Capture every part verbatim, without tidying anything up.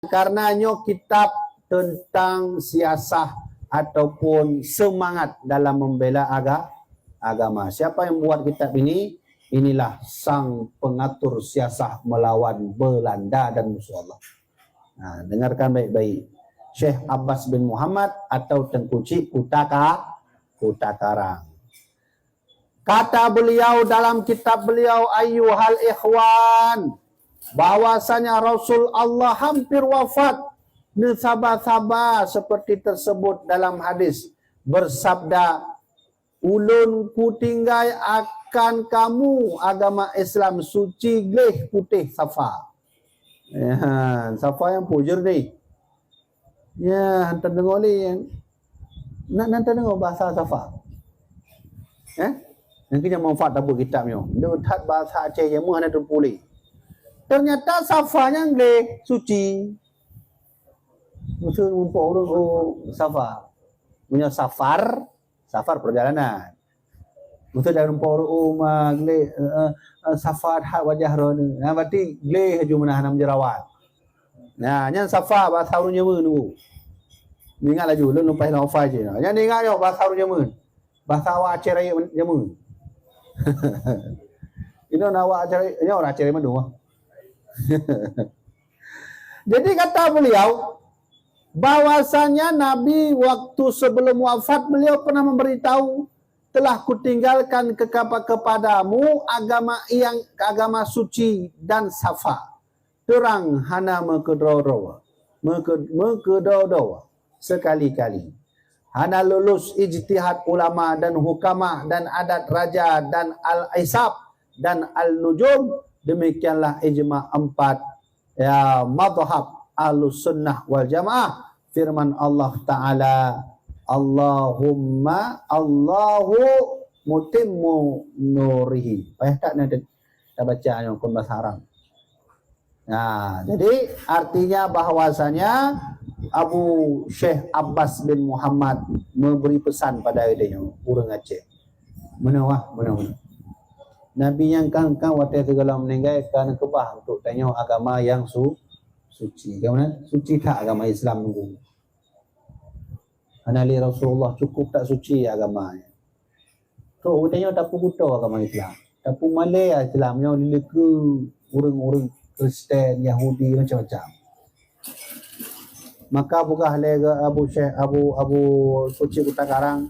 Karena nyoe kitab tentang siasah ataupun semangat dalam membela aga-, agama. Siapa yang buat kitab ini? Inilah sang pengatur siasah melawan Belanda dan musuh Allah. Nah, dengarkan baik-baik. Syekh Abbas bin Muhammad atau Tengku Chik Kuta Ka-, Kuta Karang. Kata beliau dalam kitab beliau, "Ayyuhal ikhwan," bahwasanya Rasul Allah hampir wafat, neusaba-saba seperti tersebut dalam hadis, bersabda, "Ulôn kutinggai akan kamu agama Islam suci gleh putéh safa." Ya, safa nyang peue jeureunih. Ya, hantom deungoe lé. Nak, hantom deungoe bahasa safa. Eh? Nyang keu nyan manfaat tabeuet kitab nyoe. Nyoe that bahasa Aceh jameun hana teupeue lé. Ternyata safa nyang gleh suci. Maksud muphom ureuëng, oh, safa. Meunyoe safar, safar perjalanan. Maksud dah rumpok ru'um, ah, gleh, eh, eh, eh, safa that wajah droeneuh. Nah, berarti gleh laju meunan hana meujerawat. Nah, nyan safa bahasa ureuëng jameun nunggu. Ingat laju, lôn lumpah lam ofa je. Nyan ingat nyoe bahasa ureuëng jameun. Bahasa awak Aceh Rayek jameun. Inoe na awak Aceh Rayek, nyoe ureuëng Aceh Rayek mandum ah. Jadi kata beliau, bahwasanya Nabi waktu sebelum wafat beliau pernah memberitahu, "Telah kutinggalkan kekapa-, kepadamu agama yang, agama suci dan safa, terang hana meukeudroe-droe, meuke-, meukeudroe-droe sekali-kali." Hana lulus ijtihad ulama dan hukama dan adat raja dan al-isab dan al-nujum, demikianlah ijma empat, ya, madhab Ahlus Sunnah wal Jamaah. Firman Allah Taala, "Allahumma, Allahu mutimmu nurihi." Payah that na tabaca nyoe kon bahasa Arab. Nah, jadi artinya bahwasanya Abu Syekh Abbas bin Muhammad memberi pesan pada geutanyoe ureuëng Aceh. Meunoe wah, meunoe, meunoe. Nabi nyang kan, kan watée sigohlom meuninggai ka neukeubah untuk tanyoe agama nyang su-, suci. Ka meunan? Suci that agama Islam nunggu. Hana lé Rasulullah, cukup that suci agama nyan. Trok geutanyoe tapeukuto agama Islam. Tapeumalée Islam nyoe dileukeue ureuëng-ureuëng Kristen, Yahudi, macam-macam. Maka peugah lé Abu Syekh, Abu, Abu Suci Kuta Karang,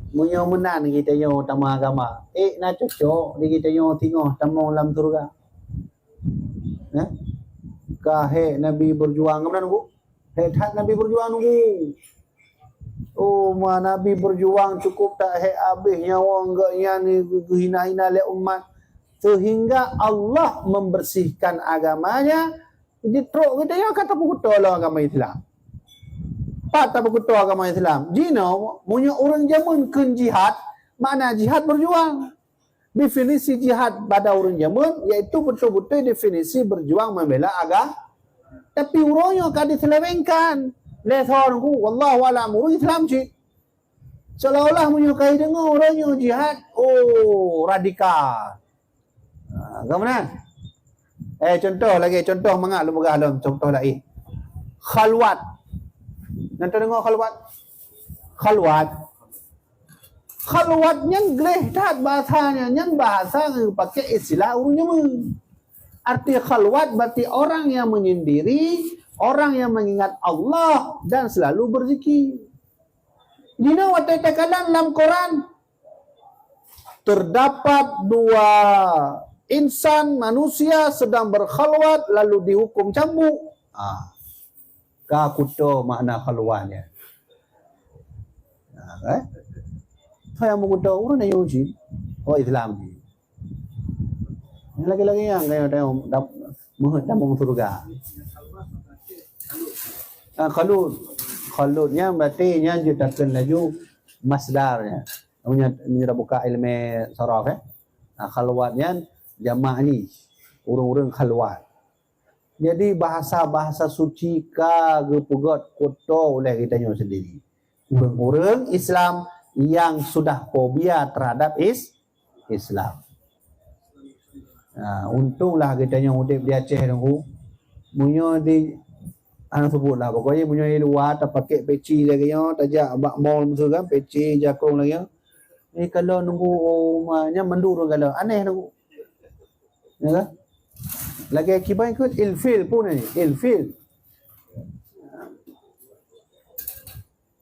meunyoe meunan geutanyoe tamong agama, ék na cocok di geutanyoe singoh tamong lam syeuruga. Eh? Ka hék Nabi berjuang, keumeunang nunggu? Hék that Nabi berjuang nunggu. Oh, ma Nabi berjuang cukup that hék habéh nyawa geuh nyan geuhina-hina lé umat. Sehingga Allah membersihkan agamanya, jitrok geutanyoe ka tapeukuto lom agama Islam. Pat tapeukuto agama Islam. Jinoe, meunyoe ureuëng jameun kheun jihad, makna jihad berjuang. Definisi jihad pada ureuëng jameun, yaitu beutôi-beutôi definisi berjuang membela agama. Tapi uroe nyoe ka diselewengkan lé soe nunggu, wallahu alam, ureuëng Islam cit. Seolah-olah meunyoe ka deungoe uroe nyoe jihad, oh, radikal. Ha, ka meunan? Eh, contoh lagi, contoh mangat lôn peugah lom, contoh laén. Khalwat. Nyan tadeungoe khalwat? Khalwat. Khalwat nyan gleh that bahasa nyan, nyan bahasa nyang geupakée istilah ureuëng jameun. Arti khalwat berarti orang yang menyendiri, orang yang mengingat Allah dan selalu berzikir. Jinoe watée takalon lam Quran, terdapat dua insan manusia sedang berkhalwat lalu dihukum cambuk. Ah, ka kuto makna khalwat nyan. Ah, eh? Saya mau kuto ureuëng nyan uji. Oh, Islam. Lagi-lagi nyang kaya tengok dap-, meuheuet tamong syeuruga. Ah, khalud. Khalud nyan berarti nyan jeuet takheun laju masdar nyan. Meunyoe, meunyoe dah buka ilmu saraf, eh. Ah, khalwat nyan jamak ni. Ureuëng-ureuëng khalwat. Jadi bahasa-bahasa suci ka geupeugét kuto oleh geutanyoe sendiri. Ureuëng-ureuëng Islam yang sudah fobia terhadap is-, Islam. Ha, untunglah geutanyoe udeb di Aceh nunggu. Meunyoe di, Hana seubut lah. Pokoknya meunyoe luwa tapakèk peci lagèe nyoe, tajak bak mall miseue kan, peci, jakong lagèe nyoe. Ni kalau nunggu, oh, ma, nyan mandum ureueng kalau. Aneh nunggu. Ya kan? Lagèe kiban ikut ilfil pun ni, ilfil.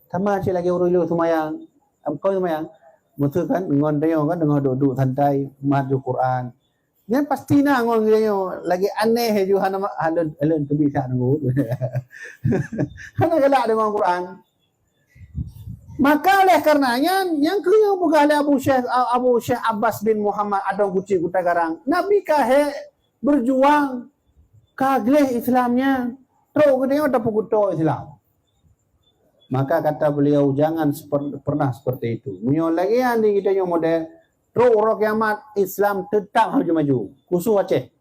Sama cit lagèe ureueng lôn seumayang. Am, kon seumayang. Miseue kan ngon tanyoe kan teungoh duek-duek santai, mat ju Quran. Nyan pasti na ngon geutanyoe lagèe aneh ju hana ma-, ha, lôn, lôn teubiet that nunggu. Hana galak deungon Quran. Maka oleh karena nyan, nyang keuneuk peugah lé Abu Syekh, Abu Syekh Abbas bin Muhammad Adong Kuchik Kuta Karang, Nabi ka hék berjuang, ka gleh Islam nyan, trok geutanyoe tapeukuto Islam. Maka kata beliau, jangan seper-, pernah seperti itu. Meunyoe lagèe nyan di geutanyoe model, trok uroe kiamat, Islam teutap maju-maju, khusus Aceh.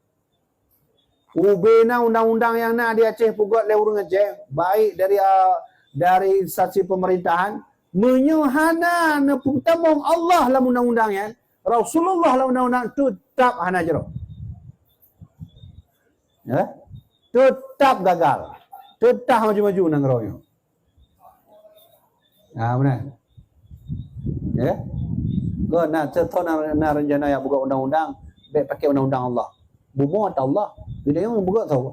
Ubena undang-undang nyang na di Aceh peugöt lé ureueng Aceh, baik dari, ah, dari instansi pemerintahan, meunyoe hana neupeutamong Allah lam undang-undang nyan, Rasulullah lam undang-undang, teutap hana jroh. Ya? Teutap gagal. Teutap maju-maju nanggroe nyoe. Ha, meunan. Ya. Kon na, contoh na, na rencana jak peugöt undang-undang, bèk pakèk undang-undang Allah. Bumoe ata Allah. Geutanyoe nyang peugöt soe?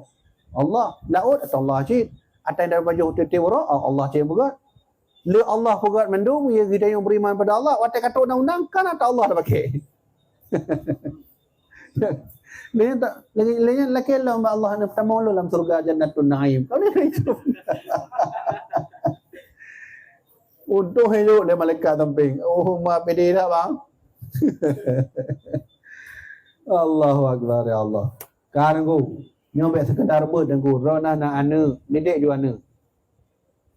Allah. Laôt ata Allah cit. Ata nyang dara pajoh tiep-tiep uroe, Allah cit nyang peugöt. Lé Allah peugöt mandum, ya geutanyoe beriman pada Allah, watèe ka trok undang-undang, kan ata Allah tapakèk. Lé nyan tak, lé, lé nyan lakèe lom bak Allah, na tamong lom lam syeuruga Jannatun Naim. Ka lheueh itu. Untông hidup lé malaikat sampéng. Oh, ma pede dah, bang. Allahu Akbar, ya Allah. Ka Teungku, nyoe bèk sekedar beuet Teungku. Droeneuh na aneuk, didik ju aneuk.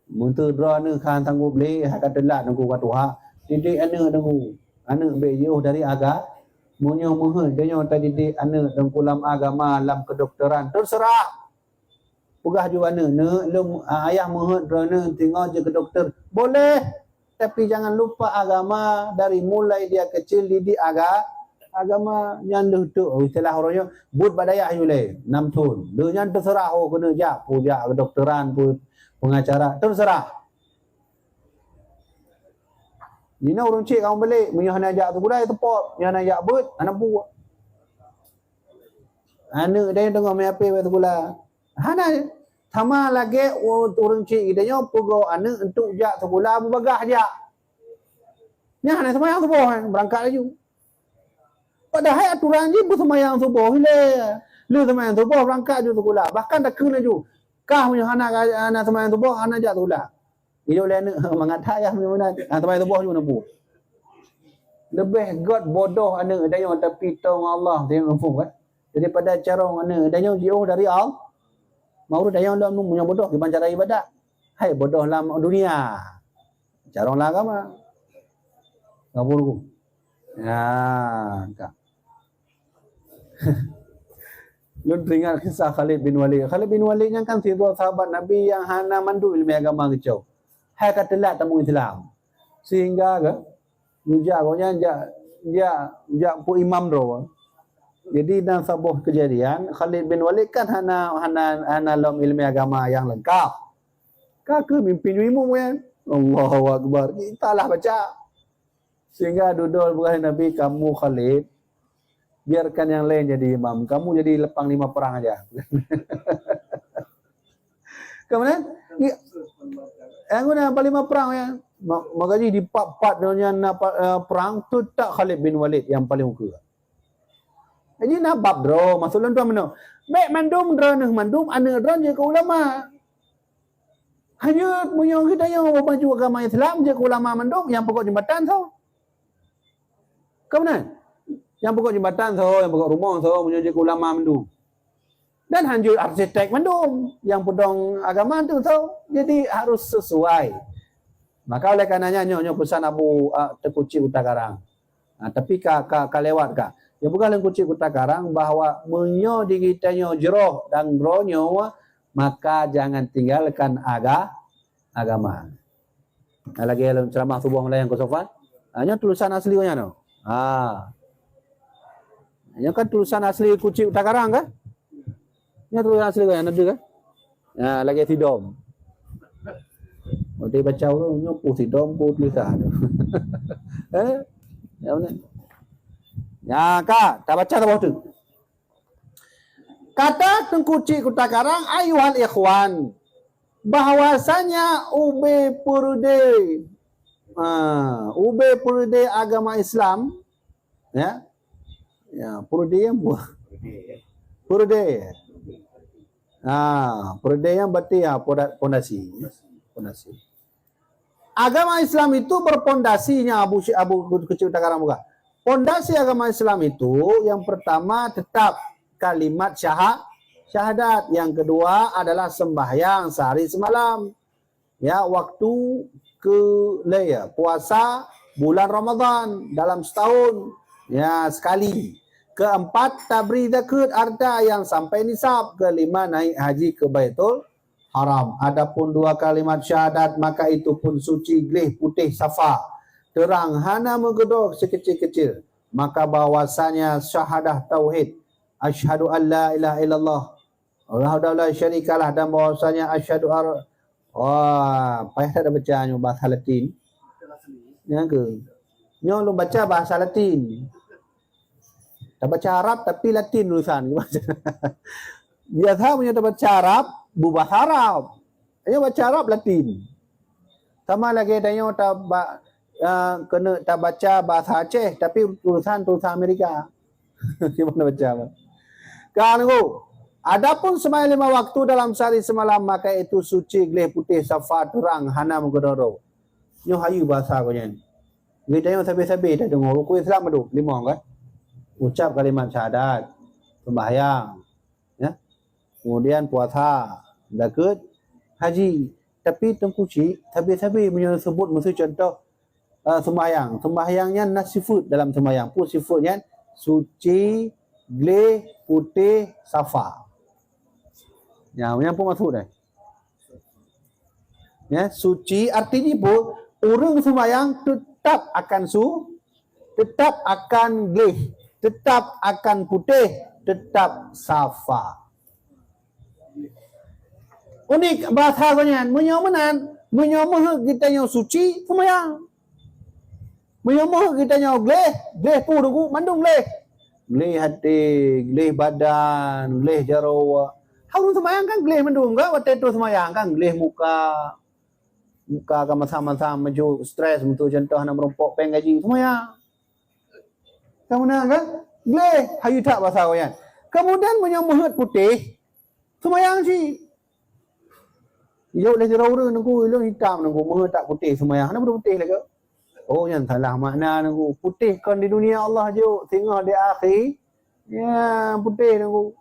Meunteue droeneuh ka sanggob lé, hai ka teulat Teungku ka tuha, didik aneuk Teungku. Aneuk bèk jiôh dari aga-, meunyoe meuheuet tanyoe tadidik aneuk Teungku lam agama, lam kedokteran, teuseurah. Peugah ju aneuk, "Neuk, lôn, a, ayah meuheuet droeneuh singoh jeuet keu dokter." Boleh, tapi jangan lupa agama, dari mulai dia kecil didik aga-, agama. Nyan lheueh teuk, istilah uroe nyoe, buet bak dayah ju lé, nam thon. Lheueh nyan teuseurah, oh, keuneuk jak, peue jak kedokteran, peue pengacara, teuseurah. Jinoe ureueng chik ka mubalek, meunyoe hana jak sikula, ya teupot, meunyoe hana jak beuet, hana buet. Aneuk tanyoe teungoh meuhapé bak sikula. Hana, sama lagèe u-, ureueng chik geutanyoe peugoe aneuk untuk jak sikula beubagaih jak. Nyan hana seumayang suboh, eh, beurangkat laju. Padahai aturan jih beuseumayang suboh ilèe. Lheueh seumayang suboh beurangkat ju sikula. Bahkan takheun laju, "Kah meunyoe hana, hana seumayang suboh, hana jak sikula." Ilok lé aneuk mangat that yah meunyoe meunan. Ha, teuma tuboh ju neubu. Leubeh göt bodoh aneuk tanyoe, tapi tong Allah teuh muphom, kan? Daripada carông aneuk tanyoe jiôh dari Allah. Meureuh tanyoe lom meunyoe bodoh kiban cara ibadat. Hai bodoh lam dunia. Carông lam agama. Ngabur ku. Ya, ka. Lôn teuingat kisah Khalid bin Walid. Khalid bin Walid nyan kan sidroe sahabat Nabi nyang hana mandum ileumèe agama geucok. Hai ka teulat tamong Islam. Sehingga ka, geujak gobnyan jak, jak, jak peu imam droe. Jadi, na saboh keujadian, Khalid bin Walid kan hana, hana, hana lom ileumèe agama nyang leungkap. Ka keuh mimpin ju imum nyan. Allahu Akbar. Kita lah baca. Sehingga dudoe peugah lé Nabi, "Kamu Khalid, biarkan yang lain jadi imam. Kamu jadi panglima perang aja." Ka meunan? Ya. Yang guna panglima perang ya. Ma-, maka jih di pat-pat donya na pa-, eh, perang, teutap Khalid bin Walid nyang paléng ukeue. Jadi na bab droe, maksud lôn tuan meunoe. Bèk mandum droeneuh mandum aneuk droeneuh jeuet keu ulama. Hanya meunyoe geutanyoe maju agama Islam, jeuet keu ulama mandum, nyang peugöt jeumbatan soe? Ka meunan? Nyang peugöt jeumbatan soe, nyang peugöt rumoh soe, meunyoe jeuet keu ulama mandum. Dan hanjeuet arsitek mandum, nyang peudong agama tu soe. Jadi harus sesuai. Maka oleh karenanya nyoe, nyoe pesan Abu, ah, Teungku Chik Kuta Karang. Ha, tapi ka, ka, ka lewat ka. Nyang peugah lé Teungku Chik Kuta Karang bahwa meunyoe di geutanyoe jroh dan droeneuh, maka jangan tinggalkan aga-, agama. Ha, lagèe lôn ceramah suboh malam nyan keu Sofan. Ha, nyoe tulisan asli nyan nyoe. Ha. Nyoe kan tulisan asli Teungku Chik Kuta Karang kan? Nyoe tulisan asli nyan, ada kan? Ha, lagèe sidom. Watèe baca ureueng nyoe peue sidom, peue tulisan. Eh? Ya, beuna. Ya, ka, tabaca saboh teuk. Kata Teungku Chik Kuta Karang, ayuhal ikhwan, bahwasanya ubé peureudèe, ha, ubé peureudèe agama Islam, ya. Ya, peureudèe nyang buah. Peureudèe. Ha, peureudèe nyan berarti, ha, poda-, pondasi. Pondasi. Agama Islam itu berpondasinya Abu Sy-, Abu Chik Kuta Karang buka. Pondasi agama Islam itu yang pertama tetap kalimat syaha-, syahadat, yang kedua adalah sembahyang sehari semalam. Ya, waktu ke lhèe, ya, puasa bulan Ramadan dalam setahun, ya, sekali. Keempat, tabri zakat harta yang sampai nisab. Kelima, naik haji ke Baitul Haram. Adapun dua kalimat syahadat, maka itu pun suci, gleh putéh safa, terang, hana meugeudôh sikeucil-keucil. Maka bahwasanya syahadah tauhid, asyhadu an la ilaha illallah wahdahu la syarikalah, dan bahwasanya asyhadu ar-, wah, payah that baca nyoe bahasa Latin. Nyang ke? Nyoe lôn baca bahasa Latin. Tabaca Arab tapi Latin tulisan. Biasa meunyoe tabaca Arab, beubahasa Arab. Nyoe baca Arab Latin. Sama lagèe tanyoe taba-, ah, keuneuk tabaca bahasa Aceh, tapi tulisan, tulisan Amerika. Gimana baca, Bang? Ka, nunggu. Adapun sembahyang lima waktu dalam sehari semalam, maka itu suci, gleh putéh safa, terang, hana meugeudôh. Nyoe hayeue bahasa geuh nyan. Geutanyoe sabe-sabe tadeungoe rukun Islam padum? Limong, kan? Ucap kalimat syahadat, sembahyang, ya. Kemudian puasa, zakat, haji. Tapi Teungku Chik, sabe-sabe meunyoe seubut, miseu contoh, eh, sembahyang. Sembahyang nyan na sifeut dalam sembahyang. Peue sifeut nyan? Suci, gleh, putéh, safa. Nyan, nyan peue maksud, eh? Ya, suci artinya peue? Ureueng sembahyang tetap akan su-, tetap akan gleh, tetap akan putéh, tetap safa. Unik bahasa geuh nyan. Meunyoe meunan, meunyoe meuheuet geutanyoe suci, sembahyang. Meunyoe meuheuet geutanyoe gleh, gleh peue, Teungku? Mandum gleh. Gleh até, gleh badan, gleh jaroe. Hai ureueng sembahyang kan gleh mandum, kan? Watèe troh sembahyang kan gleh muka. Muka ka masam-masam, meujeuet stres, meunyoe contoh hana meurumpok péng gaji, sembahyang. Ka meunan, kan? Gleh, hayeue that bahasa awaknyan. Kemudian meunyoe meuheuet putéh, sembahyang cit. Jok lé sidroe ureueng, "Teungku, ulôn itam, Teungku, meuheuet that putéh sembahyang." Hana putéh lagèe. Oh, nyan salah makna, Teungku. Putéh kon di dunia Allah jok, singoh di akhi-, ya, putéh, Teungku.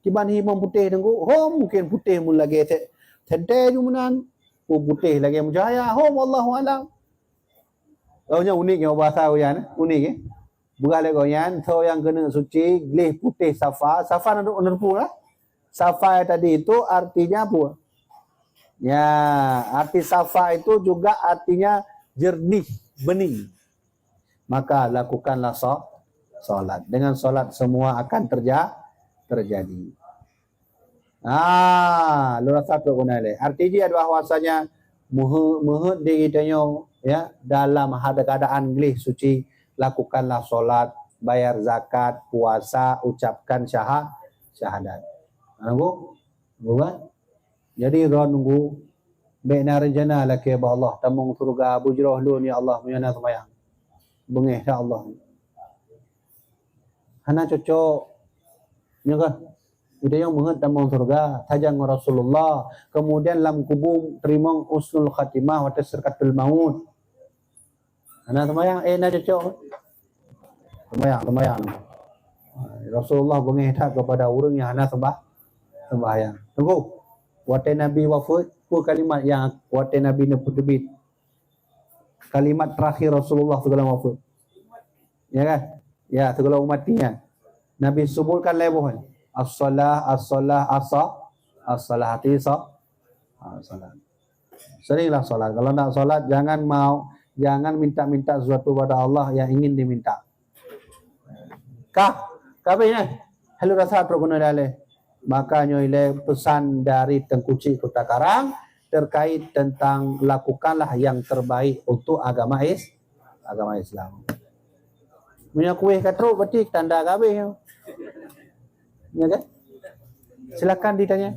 Kiban hi meuputéh, Teungku. Hom mungkin putéh mun lagèe se-, sentée ju meunan. Oh, putéh lagèe meucahaya. Hom, Allahu alam. Oh, nyan unik nyoe bahasa Uyan, eh? Unik, eh? Beurah lé gobnyan, soe nyang keuneuk suci, gleh putéh safa. Safa na, na teupeue lah. Safa tadi itu artinya apa? Ya, arti safa itu juga artinya jernih, bening. Maka lakukanlah so-, salat. Dengan salat semua akan terja-, terjadi. Ah, lôn rasa trok guna lé. Arti jih adalah bahwasanya meuheuet, meuheuet di geutanyoe, ya, dalam had-, keadaan gleh suci, lakukanlah solat, bayar zakat, puasa, ucapkan syaha-, syahadat. Nunggu? Nunggu, kan? Jadi, droe nunggu, bèk na rencana lakèe bak Allah, tamong syeuruga, beujroh lôn, ya Allah, meunyoe na seumayang. Beungéh, ya Allah. Hana cocok. Nyo keuh? Geutanyoe meuheuet tamong syeuruga, sajan ngon Rasulullah. Kemudian lam kubu teurimong husnul khatimah watèe sakratatul maut. Hana seumayang, eh, na cocok. Seumayang, seumayang. Rasulullah beungéh that kepada ureueng nyang hana seumbah-, sembahyang. Teungku, watèe Nabi wafeuet, peue kalimat nyang watèe Nabi neupeuteubiet? Kalimat terakhir Rasulullah sigohlom wafeuet. Ya kan? Ya, sigohlom mati nyan. Nabi sebutkan lhèe boh. As-shalah, as-shalah, as-sha-, as-shalah. Hati sa-, ha, salat. Seringlah salat. Kalau nak salat, jangan mau, jangan minta-minta sesuatu pada Allah yang ingin diminta. Kah? Ka habéh nyan? Hai lôn rasa trok keunoe daleh. Maka nyoe ilée pesan dari Teungku Chik Kota Karang terkait tentang lakukanlah yang terbaik untuk agama is agama Islam. Meunyoe kueh ka trok, berarti tanda ka habéh nyoe. Ya kan? Silakan ditanya.